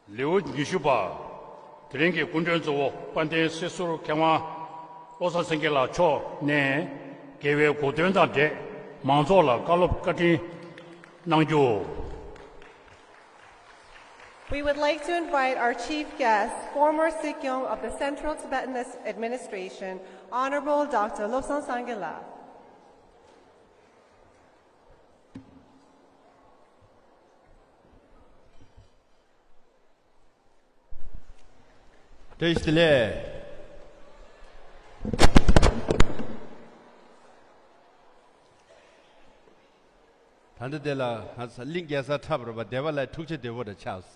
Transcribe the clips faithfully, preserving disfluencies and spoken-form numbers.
ལེའུ་ཉི་ཤུ་པ། དེ་རིང་གི་སྐུ་མགྲོན་གཙོ་བོ་དཔལ་ལྡན་སྲིད་ཟུར་མཁས་དབང་བློ་བཟང་སེང་གེ་ལགས་མཆོག་ནས། རྒྱལ་བའི་གོ་སྟོན་དང་འབྲེལ་མང་ཚོགས་ལ་བཀའ་སློབ་བཀའ་དྲིན་གནང་རྒྱུ། We would like to invite our chief guest, former Sikyong of the Central Tibetan Administration, Honorable Doctor Lobsang Sangila. བཀྲ་ཤིས་བདེ་ལེགས། ད་ལྟ་དེ་ལ་ང་ཚོ་གླིང་རྒྱལ་སར་འཁྲབ་རོགས་པ་སྡེ་པ་ལ་ཐུགས་རྗེ་བདེ་པོ་རེ་ཆགས།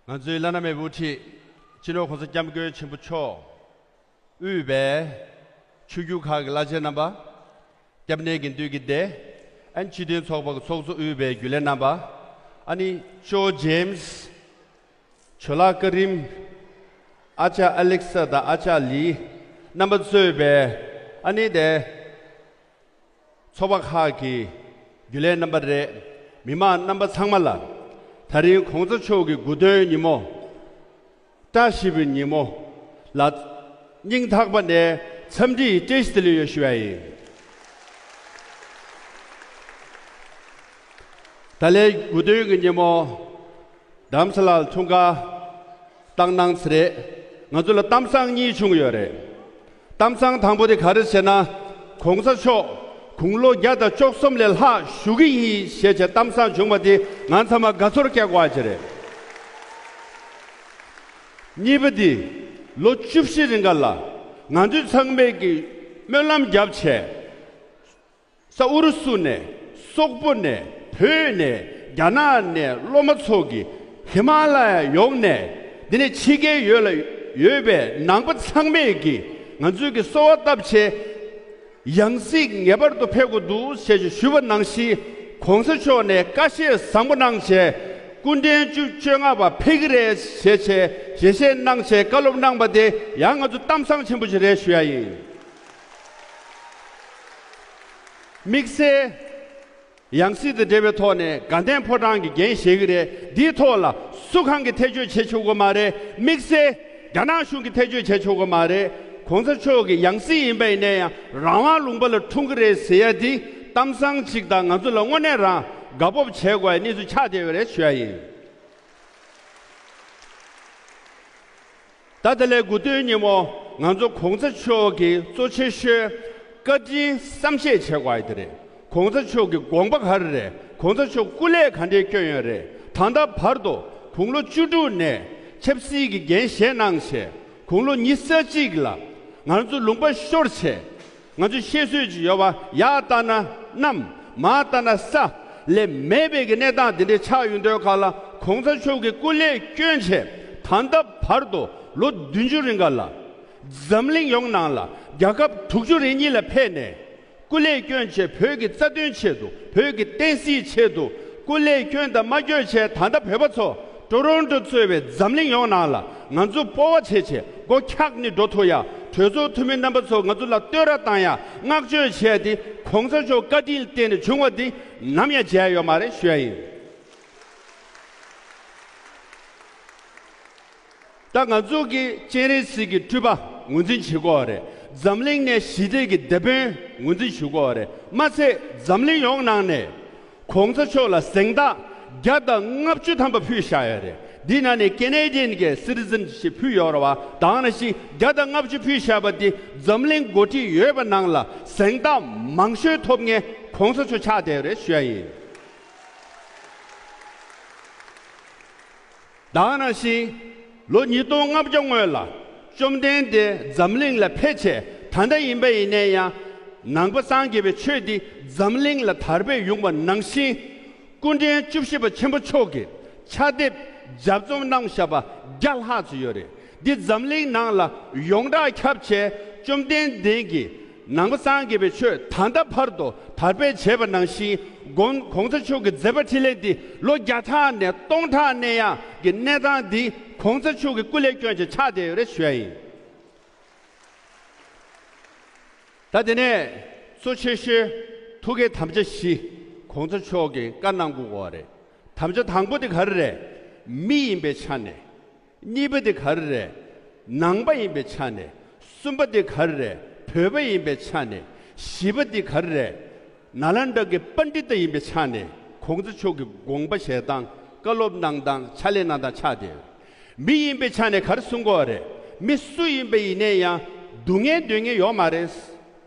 ང་ཚོའི་བླ་ན་མེད་པའི་དབུ་ཁྲིད་སྤྱི་ནོར་༸གོང་ས་༸སྐྱབས་མགོན་ཆེན་པོ་མཆོག་དབུས་པའི་ཆོས་བརྒྱུད་ཁག་གི་བླ་ཆེན་རྣམ་པ། སྐྱབས་གནས་དགེ་འདུན་གྱི་སྡེ། ཨ་ནི་སྤྱི་མཐུན་ཚོགས་པ་གི་ཚོགས་གཙོ་དབུས་པའི་རྒྱུན་ལས་རྣམ་པ། ཨ་ནི་ཇོ་ཇེམ་སི། ཇོ་ལགས་ཀ་རིམ། ཨ་ཅག་ཨ་ལེག་ས་དང་ཨ་ཅག་ལི། རྣམ་པ་གཙོས་པའི་ཨ་ནི་དེ། ཚོགས་པ་ཁག་གི་རྒྱུན་ལས་རྣམ་པ་རེད། མི་མང་རྣམ་པ་ཚང་མ་ལ་ད་རིང་གོང་ས་མཆོག་གི་སྐུ་མགྲོན་ཉིན་མོ། བཀྲ་ཤིས་པའི་ཉིན་མོ་ལ་སྙིང་ཐག་པ་ནས་འཚམས་འདྲིའི་བཀྲ་ཤིས་བདེ་ལེགས་ཡོད་ཞུ་ཡ་ཡིན། ད་ལན་སྐུ་མགྲོན་གྱི་ཉིན་མོ། རྡ་རམ་ས་ལར་འཁྲུངས་སྐར་བཏང་གནང་ཚེ་རེད། ང་ཚོ་ལ་གཏམ་བཟང་གཉིས་བྱུང་ཡོད་རེད། གཏམ་བཟང་དང་པོ་དེ་ག་རེ་ཟེར་ན། གོང་ས་མཆོག་དགུང་ལོ་བརྒྱ་དང་བཅུ་གསུམ་ལས་ལྷག་བཞུགས་ཀྱི་ཡིན་ཞེས་བྱས་གཏམ་བཟང་བྱུང་བ་དེ་ང་ཚང་མ་དགའ་ཚོར་སྐྱེ་དགོས་པ་ཅིག་རེད། གཉིས་པ་དེ་ལོ་བཅུ་བཞི་རིང་ག་ལ་ང་ཚོ་ཚང་མས་ཀྱི་སྨོན་ལམ་བརྒྱབ་བྱས། ས་ཨུ་རུ་སུ་ནས། སོག་པོ་ནས། བོད་ནས། རྒྱ་ནག་ནས་སློབ་མ་ཚོ་གིས་ཧི་མ་ལ་ཡ་ཡོངས་ནས། འདི་ནས་ཕྱི་རྒྱལ་ཡོད་ལ་ཡོད་པའི་ནང་པ་ཚང་མས་ཀྱིས་ང་ཚོའི་གི་གསོལ་བ་བཏབ་བྱས། ཡང་སྲིད་ངེས་པར་དུ་ཕེབས་དགོས་འདུག་ཞེས་ཞུས་པ་ནང་བཞིན། གོང་ས་མཆོག་ནས་བཀའ་བཤད་བཟང་པོ་གནང་བྱས། སྐུ་ཕྲེང་བཅུ་བཅོ་ལྔ་པ་ཕེབས་ཀྱི་རེད་ཞེས་བྱས་ཞལ་བཞེས་གནང་བྱས་བཀའ་སློབ་གནང་པ་དེ་ཡང་ང་ཚོ་གཏམ་བཟང་ཆེན་པོ་ཞིག་རེད་ཞུ་ཡ་ཡིན། དམིགས་བསལ་ཡང་སྲིད་དང་འབྲེལ་བའི་ཐོག་ནས་དགའ་ལྡན་ཕོ་བྲང་གི་འགན་བཞེས་ཀྱི་རེད། འདིའི་ཐོག་ལ་སུ་གང་གིས་ཐེ་བྱུས་བྱེད་ཆོག་གི་མ་རེད། དམིགས་བསལ་རྒྱ་ནག་གཞུང་གིས་ཐེ་བྱུས་བྱེད་ཆོག་གི་མ་རེད། གོང་ས་མཆོག་གི་ཡང་སྲིད་ཡིན་པ་ཡིན་ན་ཡང་རང་དབང་ལུང་པ་ལ་འཁྲུངས་ཀྱི་རེད་ཟེར་ཡ་འདི་གཏམ་བཟང་ཅིག་དང་ང་ཚོ་ལ་དངོས་གནས་རང་དགའ་སྤོབས་བྱེད་དགོས་ཡ་གནས་ཚུལ་ཆགས་བསྡད་ཡོད་རེད་ཞུ་ཡ་ཡིན། ད་དེ་ལས་དགུ་སྟོན་ཉིན་མོ་ང་ཚོ་གོང་ས་མཆོག་གི་གཙོ་ཆེ་ཤོས་བཀའ་དྲིན་བསམ་ཤེས་བྱེད་དགོས་ཡ་དེ་རེད། གོང་ས་མཆོག་གི་དགོངས་པ་ག་རེ་རེད། གོང་ས་མཆོག་སྐུ་ལས་ག་འདྲའི་བསྐྱོན་ཡོད་རེད། ད་ལྟ་བར་དུ་དགུང་ལོ་བཅུ་དྲུག་ནས་ཆབ་སྲིད་ཀྱི་འགན་བཞེས་གནང་བྱས། དགུང་ལོ་ཉི་ཤུ་རྩ་གཅིག་ལ་ང་ཚོ་ལུང་པ་ཤོར་བྱས། ང་ཚོས་བཤད་སྲོལ་ཅིག་ཡོད་པ། ཡར་ལྟ་ན་གནམ། མར་ལྟ་ན་ས་ལས་མེད་པའི་གི་གནས་སྟངས་འདི་འདྲའི་ཆགས་ཡོང་དུས་ག་ལ་གོང་ས་མཆོག་གི་སྐུ་ལས་བསྐྱོན་བྱས། ད་ལྟ་བར་དུ་ལོ་བདུན་ཅུ་རིང་ག་ལ་འཛམ་གླིང་ཡོངས་ནང་ལ་རྒྱལ་ཁབ་དྲུག་ཅུ་རེ་གཉིས་ལ་ཕེབས་ནས། སྐུ་ལས་བསྐྱོན་བྱས་བོད་ཀྱི་རྩ་དོན་ཆེད་དུ། བོད་ཀྱི་བསྟན་སྲིད་ཆེད་དུ། སྐུ་ལས་བསྐྱོན་དང་མ་བསྐྱོན་བྱས་ད་ལྟ་བོད་པ་ཚོ་ཊོ་རོན་ཊོ་གཙོས་པའི་འཛམ་གླིང་ཡོངས་ནང་ལ་ང་ཚོ་སྤོབས་པ་བྱེད་བྱས་སྒོ་འཁྱག་ནས་འགྲོ་ཐུབ་ཡ། གྲོས་ཚོགས་འཐུས་མི་རྣམ་པ་ཚོ་ང་ཚོ་ལ་བསྟོད་ར་བཏང་ཡ། བསྔགས་བརྗོད་བྱས་ཏེ་གོང་ས་མཆོག་བཀའ་དྲིན་ལ་བརྟེན་ནས་བྱུང་བ་འདི་ནམ་ཡང་བརྗེད་ཡ་ཡོད་མ་རེད་ཞུ་ཡ་ཡིན། ད་ང་ཚོ་གི་སྤྱན་རས་གཟིགས་ཀྱི་སྤྲུལ་པ་ངོས་འཛིན་བྱེད་དགོས་རེད། འཛམ་གླིང་ནས་ཞི་བདེ་གི་དེད་དཔོན་ངོས་འཛིན་ཞུ་དགོས་རེད། མ་ཚད་འཛམ་གླིང་ཡོངས་ནང་ནས་གོང་ས་མཆོག་ལ་གཟེངས་རྟགས་བརྒྱ་དང་ལྔ་བཅུ་ཐམ་པ་ཕུལ་བཞག་ཡོད་རེད། འདི་ནང་ནས་ཀེ་ནེ་ཌི་ཡན་གྱི་སི་ཊི་ཛེན་ཤིབ་ཕུལ་ཡོད་རེད་བ། དེ་ནང་བཞིན་བརྒྱ་དང་ལྔ་བཅུ་ཕུལ་བཞག་པ་འདི་འཛམ་གླིང་འགོ་ཁྲིད་ཡོད་པ་ནང་ལ་གཟེངས་རྟགས་མང་ཤོས་ཐོབ་མཁན་གོང་ས་མཆོག་ཆགས་བསྡད་ཡོད་རེད་ཞུ་ཡ་ཡིན། དེ་ནང་བཞིན་ལོ་ཉིས་སྟོང་ལྔ་བརྒྱ་སྔོན་ལ་བཅོམ་ལྡན་འདས་འཛམ་གླིང་ལ་ཕེབས་བྱས། ད་ལྟ་ཡིན་པ་ཡིན་ནའི་ཡང་ནང་པ་སངས་རྒྱས་པའི་ཆོས་འདི་འཛམ་གླིང་ལ་དར་སྤེལ་ཡོང་བ་ནང་བཞིན། སྐུ་ཕྲེང་བཅུ་བཞི་པ་ཆེན་པོ་མཆོག་གིས་ཕྱག་དེབ་ལྗགས་རྩོམ་གནང་བཞག་པ་བརྒྱ་ལྷག་ཙམ་ཡོད་རེད། འདི་འཛམ་གླིང་ནང་ལ་ཡོངས་གྲགས་ཁྱབ་བྱས། བཅོམ་ལྡན་འདས་ཀྱིས་ནང་པ་སངས་རྒྱས་པའི་ཆོས་ད་ལྟ་བར་དུ་དར་སྤེལ་བྱས་པ་ནང་བཞིན། གོང་གོང་ས་མཆོག་གི་མཛད་པ་འཕྲིན་ལས་འདི་ལོ་བརྒྱ་ཕྲག་ནས་སྟོང་ཕྲག་གནས་ཡག་གི་གནས་སྟངས་འདི་གོང་ས་མཆོག་གི་སྐུ་ལས་བསྐྱོན་བྱས་ཆགས་བསྡད་ཡོད་རེད་ཞུ་ཡ་ཡིན། ད་དེ་ནས་གཙོ་ཆེ་ཤོས་ཐུགས་ཀའི་དམ་བཅའ་བཞི་གོང་ས་མཆོག་གིས་བཀའ་གནང་དགོས་པ་རེད། དམ་བཅའ་དང་པོ་དེ་ག་རེ་རེད། མི་ཡིན་པའི་ཆ་ནས། གཉིས་པ་དེ་ག་རེ་རེད། ནང་པ་ཡིན་པའི་ཆ་ནས། གསུམ་པ་དེ་ག་རེ་རེད། བོད་པ་ཡིན་པའི་ཆ་ནས། བཞི་པ་དེ་ག་རེ་རེད། ནཱ་ལནྡཱ་གི་པཎྜི་ཏ་ཡིན་པའི་ཆ་ནས་༸གོང་ས་མཆོག་གི་དགོངས་པ་བཞེས་སྟངས། བཀའ་སློབ་གནང་སྟངས། ཕྱག་ལས་གནང་སྟངས་ཆགས་བསྡད་ཡོད། མི་ཡིན་པའི་ཆ་ནས་ག་རེ་གསུང་གི་ཡོད་རེད། མི་སུ་ཡིན་པ་ཡིན་ནའི་ཡང་སྡུག་བསྔལ་འདོད་མཁན་ཡོད་མ་རེད།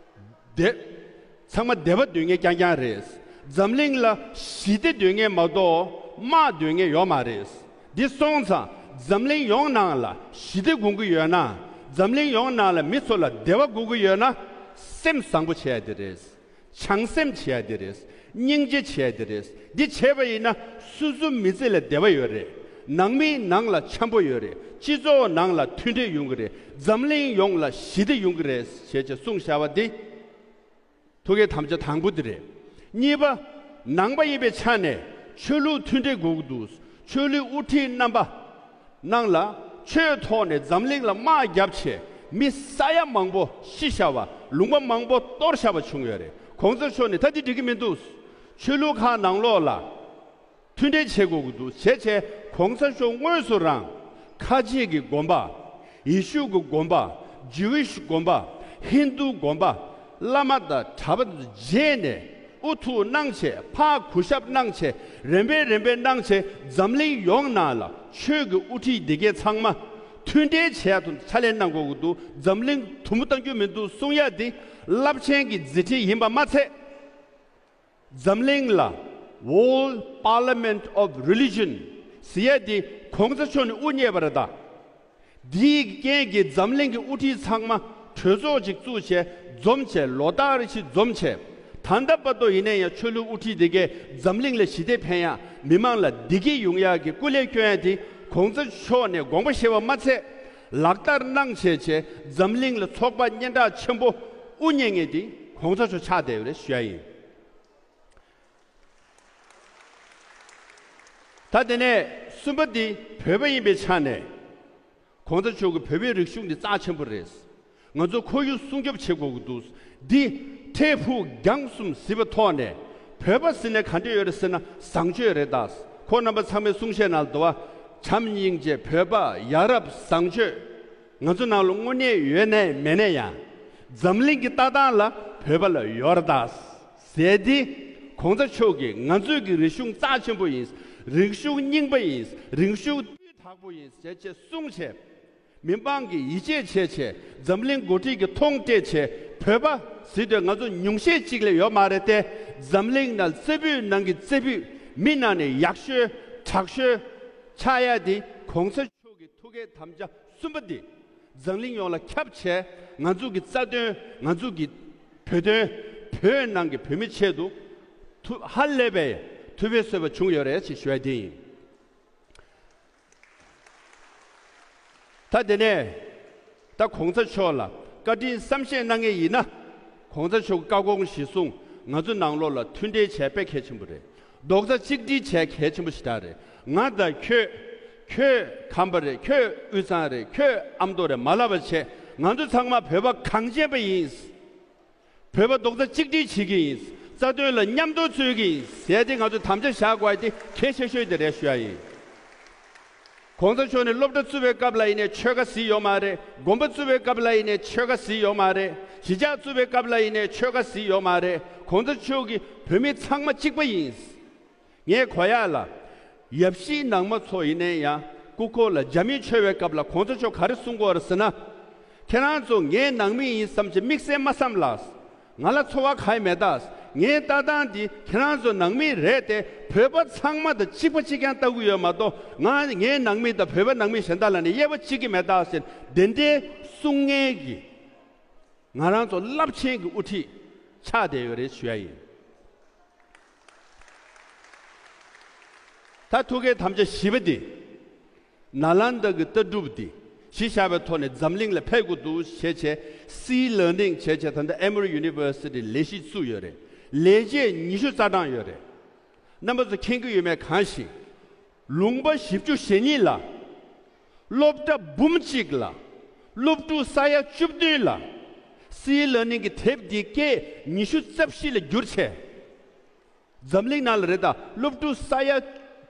བདེ། ཚང་མ་བདེ་བ་འདོད་མཁན་རྐྱང་རྐྱང་རེད། འཛམ་གླིང་ལ་ཞི་བདེ་འདོད་མཁན་མ་གཏོགས་དམག་འདོད་མཁན་ཡོད་མ་རེད། འདི་སོང་ཙང་འཛམ་གླིང་ཡོངས་ནང་ལ་ཞི་བདེ་དགོངས་ཀྱི་ཡོད་ན། འཛམ་གླིང་ཡོངས་ནང་ལ་མི་ཚོ་ལ་བདེ་བ་དགོས་ཀྱི་ཡོད་ན། སེམས་བཟང་པོ་བྱེད་ཡ་དེ་རེད། བྱང་སེམས་བྱེད་ཡ་དེ་རེད། སྙིང་རྗེ་བྱེད་ཡ་དེ་རེད། འདི་བྱས་པ་ཡིན་ན་སོ་སོ་མི་ཚེ་ལ་བདེ་བ་ཡོད་རེད། ནང་མིའི་ནང་ལ་འཆམ་པོ་ཡོད་རེད། སྤྱི་ཚོགས་ནང་ལ་མཐུན་སྒྲིལ་ཡོང་གི་རེད། འཛམ་གླིང་ཡོངས་ལ་ཞི་བདེ་ཡོང་གི་རེད་ཞེས་བྱས་གསུངས་བཞག་པ་འདི། ཐུགས་ཀའི་དམ་བཅའ་དང་པོ་དེ་རེད། གཉིས་པ། ནང་པ་ཡིན་པའི་ཆ་ནས་ཆོས་ལུགས་མཐུན་སྒྲིལ་དགོས་ཀྱི་འདུག་ཆོས་ལུགས་དབུ་ཁྲིད་རྣམ་པ་ནང་ལ་ཆོས་ཐོག་ནས་འཛམ་གླིང་ལ་དམག་བརྒྱབ་བྱས་མི་ས་ཡ་མང་པོ་ཤི་བཞག་པ། ལུང་པ་མང་པོ་གཏོར་བཞག་པ་བྱུང་ཡོད་རེད། གོང་ས་མཆོག་ནས་ད་འདི་འགྲིག་གི་མི་འདུག་ཆོས་ལུགས་ཁག་ནང་ལོགས་ལ་མཐུན་སྒྲིལ་བྱེད་དགོས་ཀྱི་འདུག་བྱས་བྱས་གོང་ས་མཆོག་དངོས་སུ་རང་ཁ་ཆེ་གི་དགོན་པ། ཡེ་ཤུ་གི་དགོན་པ། ཇུ་ཝིཤ་དགོན་པ། ཧིན་དུ་དགོན་པ། བླ་མ་དང་གྲྭ་པ་མཇལ་ནས་ཨུ་ཐུག་གནང་བྱས། ཕར་གུས་ཞབས་གནང་བྱས། རིམ་པས་རིམ་པས་གནང་བྱས། འཛམ་གླིང་ཡོངས་ནང་ལ་ཆོས་ཀྱི་དབུ་ཁྲིད་འདི་གས་ཚང་མ་མཐུན་སྒྲིལ་བྱས་ཐུབ་ཕྱག་ལས་གནང་དགོས་ཀྱི་འདུག་འཛམ་གླིང་དུམ་བུ་བཏང་རྒྱུ་མི་འདུག་གསུང་ཡ་འདི་རླབས་ཆེན་གྱི་མཛད་འཕྲིན་ཡིན་པ་མ་ཚད། འཛམ་གླིང་ལ་World Parliament of Religion ཟེར་ཡ་འདི་གོང་ས་མཆོག་ནས་དབུ་བརྙེས་པ་རེད་ད། འདིའི་རྐྱེན་གྱིས་འཛམ་གླིང་གི་དབུ་ཁྲིད་ཚང་མ་གྲོས་ཚོགས་ཅིག་བཙུགས་བྱས་འཛོམས་བྱས། ལོ་ལྟར་རེ་བཞིན་འཛོམས་བྱས། ད་ལྟ་བར་དུ་ཡིན་ན་ཡང་ཆོས་ལུགས་དབུ་ཁྲིད་དེ་གས་འཛམ་གླིང་ལ་ཞི་བདེ་ཕན་ཡ། མི་མང་ལ་བདེ་སྐྱིད་ཡོང་ཡ་གི་སྐུ་ལས་བསྐྱོན་ཡ་དེ་གོང་ས་མཆོག་ནས་དགོངས་པ་བཞེས་པ་མ་ཚད། ལག་བསྟར་གནང་བྱས་བྱས་འཛམ་གླིང་ལ་ཚོགས་པ་སྙན་གྲགས་ཆེན་པོ་དབུ་བརྙེས་མཁན་དེ་གོང་ས་མཆོག་ཆགས་བསྡད་ཡོད་རེད་ཞུ་ཡ་ཡིན། ད་དེ་ནས་གསུམ་པ་འདི་བོད་པ་ཡིན་པའི་ཆ་ནས། གོང་ས་མཆོག་གི་བོད་པའི་རིག་གཞུང་འདི་རྩ་ཆེན་པོ་རེད། ང་ཚོ་ཁོར་ཡུག་སྲུང་སྐྱོབ་བྱེད་དགོས་ཀྱི་འདུག་འདི་འཕྲལ་ཕུགས་རྒྱང་གསུམ་གཟིགས་པའི་ཐོག་ནས་བོད་པ་ཟེར་ནས་ག་འདྲ་ཡོད་རེད་ཟེར་ན་བཟང་སྤྱོད་རེད་ད། ཁོང་རྣམ་པ་ཚང་མའི་གསུང་བཤད་ནང་ལ་འདུག་བ། བྱམས་སྙིང་རྗེ། བོད་པ། ཡ་རབས། བཟང་སྤྱོད། ང་ཚོ་ནང་ལ་དངོས་གནས་ཡོད་ནའི་མེད་ནའི་ཡང་། འཛམ་གླིང་གི་ལྟ་སྟངས་ལ་བོད་པ་ལ་ཡོད་རེད་ད། ཟེར་ཏེ། གོང་ས་མཆོག་གིས་ང་ཚོའི་གི་རིག་གཞུང་རྩ་ཆེན་པོ་ཡིན། རིག་གཞུང་རྙིང་པ་ཡིན། རིག་གཞུང་སྤུས་དག་པོ་ཡིན་ཟེར་བྱས་གསུངས་བྱས། མི་མང་གིས་ཡིད་ཆེས་བྱས་བྱས། འཛམ་གླིང་འགོ་ཁྲིད་ཀྱིས་མཐོང་སྤྲད་བྱས། བོད་པ་ཟེར་དུས་ང་ཚོ་ཉུང་ཤས་གཅིག་ལས་ཡོད་མ་རེད་དེ། འཛམ་གླིང་ནང་རྩེ་ཕུད་ནང་གི་རྩེ་ཕུད། མི་ནང་ནས་ཡག་ཤོས་དྲག་ཤོས་ཆགས་ཡ་དེ་གོང་ས་མཆོག་གི་ཐུགས་ཀའི་དམ་བཅའ་གསུམ་པ་འདི་འཛམ་གླིང་ཡོངས་ལ་ཁྱབ་བྱས། ང་ཚོ་གི་རྩ་དོན། ང་ཚོ་གི་བོད་དོན། བོད་ནང་གི་བོད་མི་ཆེད་དུ་ཐུ་ཧ་ལས་པའི་ཐུགས་ཕན་གསོས་པ་བྱུང་ཡོད་རེད་ཅེས་ཞུ་ཡ་དེ་ཡིན། ད་དེ་ནས་ད་གོང་ས་མཆོག་ལ་བཀའ་དྲིན་བསམ་ཤེས་གནང་མཁན་ཡིན་ན། གོང་ས་མཆོག་བཀའ་དགོངས་གཞིར་བཟུང་ང་ཚོ་ནང་ལོགས་ལ་མཐུན་སྒྲིལ་བྱས་དཔེ་གལ་ཆེན་པོ་རེད། རྡོག་རྩ་གཅིག་སྒྲིལ་བྱས་གལ་ཆེན་པོ་ཞེ་དྲག་རེད། ང་དང་ཁྱོད། ཁྱོད་ཁམས་པ་རེད། ཁྱོད་དབུས་གཙང་རེད། ཁྱོད་ཨ་མདོ་རེད། མ་ལབ་པ་བྱས། ང་ཚོ་ཚང་མ་བོད་པ་གངས་ཅན་པ་ཡིན། བོད་པ་རྡོག་རྩ་གཅིག་སྒྲིལ་བྱེད་ཀྱི་ཡིན། རྩ་དོན་ལ་མཉམ་དུ་བརྩོན་གྱི་ཡིན་ཟེར་ཏེ་ང་ཚོས་དམ་བཅའ་བཞག་དགོས་ཡ་དེ་གལ་ཆེ་ཤོས་དེ་རེད་ཞུ་ཡ་ཡིན། གོང་ས་མཆོག་ནས་སློབ་གྲྭ་བཙུགས་པའི་སྐབས་ལ་ཡིན་ནའི་ཆོལ་ཁ་ཟིག་ཡོད་མ་རེད། དགོན་པ་བཙུགས་པའི་སྐབས་ལ་ཡིན་ནའི་ཆོལ་ཁ་ཟིག་ཡོད་མ་རེད། གཞིས་ཆགས་བཙུགས་པའི་སྐབས་ལ་ཡིན་ནའི་ཆོལ་ཁ་ཟིག་ཡོད་མ་རེད། གོང་ས་མཆོག་གིས་བོད་མི་ཚང་མ་གཅིག་པ་ཡིན། ངས་གོ་ཡ་ལ། ཡབ་གཞིས་ནང་མ་ཚོ་ཡིན་ནའི་ཡང་སྐུ་འཁོར་ལ་རྒྱ་མི་མཆོད་པའི་སྐབས་ལ་གོང་ས་མཆོག་ག་རེ་གསུང་གི་ཡོད་རེད་ཟེར་ན། ཁྱེད་རང་ཚོ་ངའི་ནང་མི་ཡིན་བསམ་བྱས་དམིགས་བསལ་མ་བསམ་ལགས། ང་ལ་ཚོར་བ་གང་ཡང་མེད་ད། ངའི་ལྟ་སྟངས་འདི་ཁྱེད་རང་ཚོ་ནང་མི་རེད་དེ། བོད་པ་ཚང་མ་དང་གཅིག་པ་གཅིག་རྐྱང་ལྟ་གི་ཡོད་མ་གཏོགས། ང་ངའི་ནང་མི་དང་བོད་པ་ནང་མི་གཞན་དག་ལ་ནི་དབྱེ་བ་གཅིག་གི་མེད་ད་ཟེར། དེ་འདྲའི་གསུང་མཁན་གྱི་ང་རང་ཚོ་རླབས་ཆེན་གྱི་དབུ་ཁྲིད་ཆགས་བསྡད་ཡོད་རེད་ཞུ་ཡ་ཡིན། ད་ཐུགས་ཀའི་དམ་བཅའ་བཞི་པ་འདི། ནཱ་ལནྡཱ་གི་ལྟ་གྲུབ་འདི་གཞི་བཞག་པའི་ཐོག་ནས་འཛམ་གླིང་ལ་ཕེབས་དགོས་འདུག་བྱས་བྱས། སི་ལར་ནིང་བྱས་བྱས། ད་ལྟ་Emory University ལས་གཞི་བཙུགས་ཡོད་རེད། ལས་བྱེད་ཉི་ཤུ་རྩ་གྲངས་ཡོད་རེད། རྣམ་པ་ཚོ་མཁྱེན་གྱི་ཡོད་མེད་གང་ཞིག་ལུང་པ་བཞི་བཅུ་ཞེ་གཉིས་ལ། སློབ་གྲྭ་འབུམ་གཅིག་ལ། སློབ་ཕྲུག་ས་ཡ་བཅུ་བདུན་ལ། སི་ལར་ནིང་གི་དེབ་འདི་སྐད་ཉི་ཤུ་རྩ་བཞི་ལ་བསྒྱུར་བྱས། འཛམ་གླིང་ནང་ལ་རེད་ད། སློབ་ཕྲུག་ས་ཡ་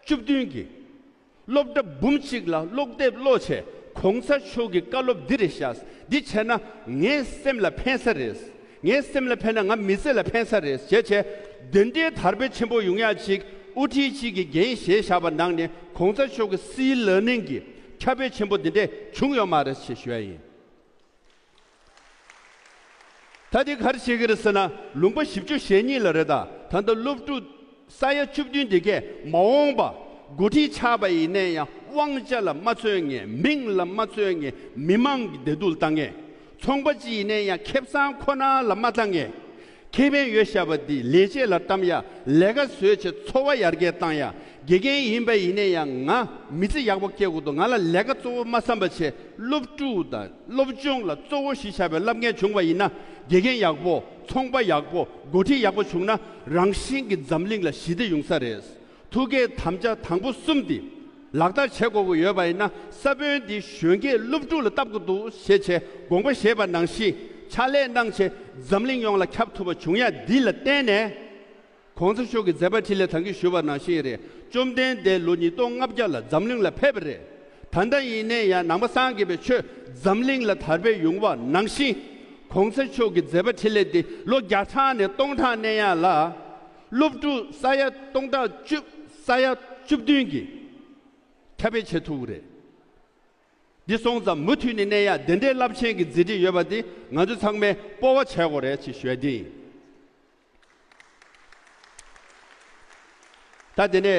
བཅུ་བདུན་གྱི་སློབ་གྲྭ་འབུམ་གཅིག་ལ་ཀློག་དེབ་ཀློག་བྱས། གོང་ས་མཆོག་གི་བཀའ་སློབ་འདི་རེད་ཤག་འདི་བྱས་ན་ངའི་སེམས་ལ་ཕན་ས་རེད། ངའི་སེམས་ལ་ཕན་ན་ང་མི་ཚེ་ལ་ཕན་ས་རེད་ཟེར་བྱས། དེ་འདྲའི་དར་སྤེལ་ཆེན་པོ་ཡོང་ཡག་ཅིག་དབུ་ཁྲིད་ཅིག་གིས་འགན་བཞེས་བཞག་པ་ནང་ནས་གོང་ས་མཆོག་གི་སྲིད་ལ་ནིང་གི་ཁྱབ་སྤེལ་ཆེན་པོ་འདི་འདྲས་བྱུང་ཡོད་མ་རེད་ཞེས་ཞུ་ཡ་ཡིན། ད་འདི་ག་རེ་བྱེད་ཀྱི་རེད་ཟེར་ན། ལུང་པ་བཞི་བཅུ་ཞེ་གཉིས་ལ་རེད། ད་ད་ལྟ་སློབ་ཕྲུག་ས་ཡ་བཅུ་བདུན་འདི་གས་མ་འོངས་པ་འགོ་ཁྲིད་ཆགས་པ་ཡིན་ནའི་ཡང་དབང་ཆ་ལ་མ་བརྩོན་མཁན། མིང་ལ་མ་བརྩོན་མཁན། མི་མང་གི་བདེ་སྡུག་ལ་ལྟ་མཁན། ཚོང་པ་ཅིག་ཡིན་ནའི་ཡང་ཁེ་བཟང་ཁོ་ན་ལ་མ་ལྟ་མཁན། ཁེ་ཕན་ཡོད་བཞག་པ་འདི་ལས་བྱེད་ལ་གཏམ་ཡ། ལས་ཀ་བཟོས་བྱས་འཚོ་བ་ཡར་རྒྱས་བཏང་ཡ། དགེ་རྒན་ཡིན་པ་ཡིན་ནའི་ཡང་ང་མི་ཚེ་ཡག་པོ་སྐྱེལ་དགོས་འདུག་ང་ལ་ལས་ཀ་གཙོ་བོ་མ་བསམ་པ་བྱས། སློབ་ཕྲུག་དང་སློབ་སྦྱོང་ལ་གཙོ་བོ་གཞི་བཞག་པའི་སློབ་གཉེར་བྱུང་བ་ཡིན་ན། དགེ་རྒན་ཡག་པོ། ཚོང་པ་ཡག་པོ། འགོ་ཁྲིད་ཡག་པོ་བྱུང་ན་རང་བཞིན་གྱི་འཛམ་གླིང་ལ་ཞི་བདེ་ཡོང་ས་རེད། ཐུགས་བསྐྱེད་དམ་བཅའ་དང་པོ་གསུམ་འདི་ལག་བསྟར་བྱེད་དགོས་ཀྱི་ཡོད་པ་ཡིན་ན། ས་བོན་འདི་གཞོན་སྐྱེས་སློབ་ཕྲུག་ལ་བཏབ་དགོས་འདུག་ཞེས་བྱས་དགོངས་པ་བཞེས་པ་ནང་བཞིན་ཕྱག་ལས་གནང་བྱས་འཛམ་གླིང་ཡོངས་ལ་ཁྱབ་ཐུབ་པ་བྱུང་ཡ་འདི་ལ་བརྟེན་ནས། གོང་ས་མཆོག་གི་མཛད་པ་འཕྲིན་ལས་ད་གིན་ཞུས་པ་ནང་བཞིན་རེད། བཅོམ་ལྡན་འདས་ལོ་ཉིས་སྟོང་ལྔ་བརྒྱ་ལ་འཛམ་གླིང་ལ་ཕེབས་པ་རེད། ད་ལྟ་ཡིན་ནའི་ཡང་ནང་པ་སངས་རྒྱས་པའི་ཆོས་འཛམ་གླིང་ལ་དར་སྤེལ་ཡོང་བ་ནང་བཞིན། གོང་ས་མཆོག་གི་མཛད་པ་འཕྲིན་ལས་འདི་ལོ་བརྒྱ་ཕྲག་ནས་སྟོང་ཕྲག་གནས་ཡ་ལ། སློབ་ཕྲུག་ས་ཡ་སྟོང་ཕྲག་བཅུ། ས་ཡ་བཅུ་བདུན་གྱི་ཁྱབ་སྤེལ་བྱེད་ཐུབ་ཀྱི་རེད། འདི་སོང་ཙང་མུ་མཐུད་ནས་གནས་ཡ་དེ་འདྲའི་རླབས་ཆེན་གྱི་མཛད་འཕྲིན་ཡོད་པ་འདི་ང་ཚོ་ཚང་མས་སྤོབས་པ་བྱེད་དགོས་རེད་ཅེས་ཞུ་ཡ་འདི་ཡིན། ད་དེ་ནས་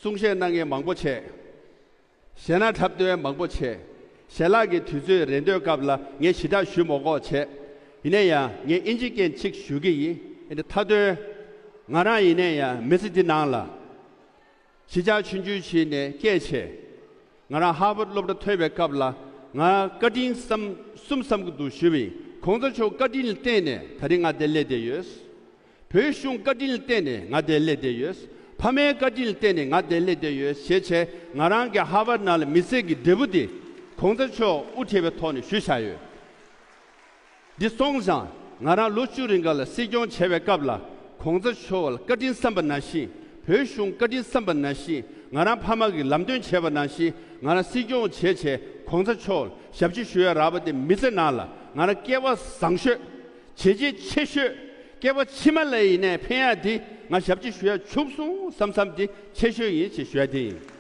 གསུང་བཤད་གནང་མཁན་མང་པོ་བྱས། གཞས་སྣ་འཁྲབ་སྟོན་མང་པོ་བྱས། ཞལ་ལག་གི་དུས་ཚོད་རན་དུས་སྐབས་ལ་ངས་ཞེ་དྲག་ཞུ་མ་དགོས་བྱས། ཡིན་ན་ཡང་ངས་ཨིན་ཇི་སྐད་ཅིག་ཞུ་གི་ཡིན། ཨེ་འདི་མཐའ་དོན། ང་རང་ཡིན་ན་ཡང་མི་ཚེ་འདི་ནང་ལ། གཞིས་ཆགས་ཆུང་ཆུང་ཞིག་ནས་སྐྱེས་བྱས། ང་རང་ཧར་ཝརཌ་སློབ་གྲྭ་ཐོན་པའི་སྐབས་ལ་ང་བཀའ་དྲིན་བསམ་གསུམ་བསམ་གྱི་འདུག་ཞུས་པ་ཡིན། གོང་ས་མཆོག་བཀའ་དྲིན་ལ་བརྟེན་ནས་ད་རིང་ང་འདིར་སླེབས་བསྡད་ཡོད། བོད་གཞུང་བཀའ་དྲིན་ལ་བརྟེན་ནས་ང་འདིར་སླེབས་བསྡད་ཡོད། ཕ་མའི་བཀའ་དྲིན་ལ་བརྟེན་ནས་ང་འདིར་སླེབས་བསྡད་ཡོད་ཞེས་བྱས། ང་རང་གི་ཧར་ཝརཌ་ནང་ལ་མི་ཚེ་གི་འབྲས་བུ་དེ་གོང་ས་མཆོག་དབུ་ཁྲིད་པའི་ཐོག་ནས་ཞུས་བཞག་ཡོད། འདི་སོང་ཙང་ང་རང་ལོ་བཅུ་རིང་ག་ལ་སྲིད་སྐྱོང་བྱས་པའི་སྐབས་ལ་གོང་ས་མཆོག་ལ་བཀའ་དྲིན་བསམ་པ་ནང་བཞིན། བོད་གཞུང་བཀའ་དྲིན་བསམ་པ་ནང་བཞིན། ང་རང་ཕ་མ་གི་ལམ་སྟོན་བྱས་པ་ནང་བཞིན། ང་རང་སྲིད་སྐྱོང་བྱས་བྱས་གོང་ས་མཆོག་ལ་ཞབས་ཕྱི་ཞུ་ཡ་རག་པ་དེ་མི་ཚེ་ནང་ལ་ང་རང་སྐལ་བ་བཟང་ཤོས། བྱས་རྗེས་ཆེ་ཤོས། སྐྱེ་བ་ཕྱི་མ་ལ་ཡིན་ནའི་ཕན་ཡ་དེ་ང་ཞབས་ཕྱི་ཞུ་ཡ་བྱུང་སོང་བསམ་བསམ་དེ་ཆེ་ཤོས་ཡིན་ཞེས་ཞུ་ཡ་དེ་ཡིན།